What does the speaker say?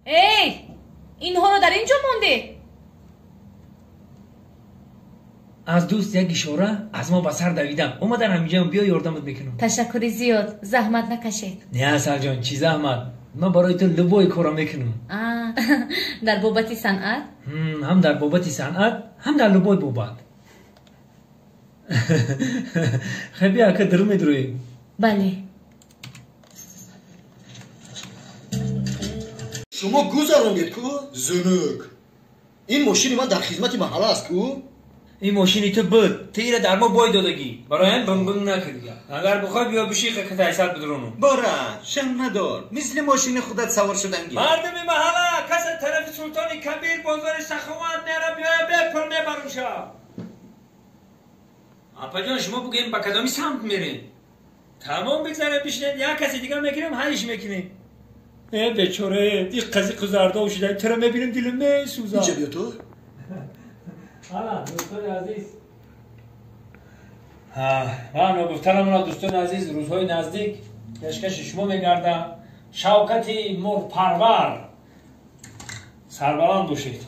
Эй, инҳоро дар ин ҷо мондед? Аз дӯст як ишора аз мо ба сар давидам. Омадан ҳаминҷаам, биё ёрдамат мекунам. Ташаккури зиёд, заҳмат накашед. Не, Асалҷон, чӣ заҳмат? Ман барои ту любой корро мекунам. Дар бобати санъат? Ҳам дар бобати санъат, ҳам дар любой бобат. Хай бия, ака, дуру медуроем. Бале. Шумо гузарондед ку, зунук. Ин мошини ман дар хизмати маҳалла аст ку? Ин мошини ту буд, ту ира дар мо бой додагӣ. Барои ҳамин бинбин накардига. Агар бихоҳӣ, биё биши, катайсад бидуронум. Бора, шам надор. Мисли мошини худат савор шуданги. Мардуми маҳалла, кас аз тарафи Султони Кабир, бозори Саховат мера, биёя, бепул мебаруша. Апаҷон, шумо бугӯем, ба кадоми самт мерем? Тамом, бигзарем, бишинед, як каси дигар мекунем, ҳайш мекунем. Э, бечора, ин қази қузардов шуда, туро мебинем, дилам месӯзад. Инҷа биё ту. Ана, дӯстони азиз, ва ногуфтанамона, дӯстони азиз, рӯзҳои наздик пешкаши шумо мегардам Шавкати мурғпарвар. Сарбаланд бошед.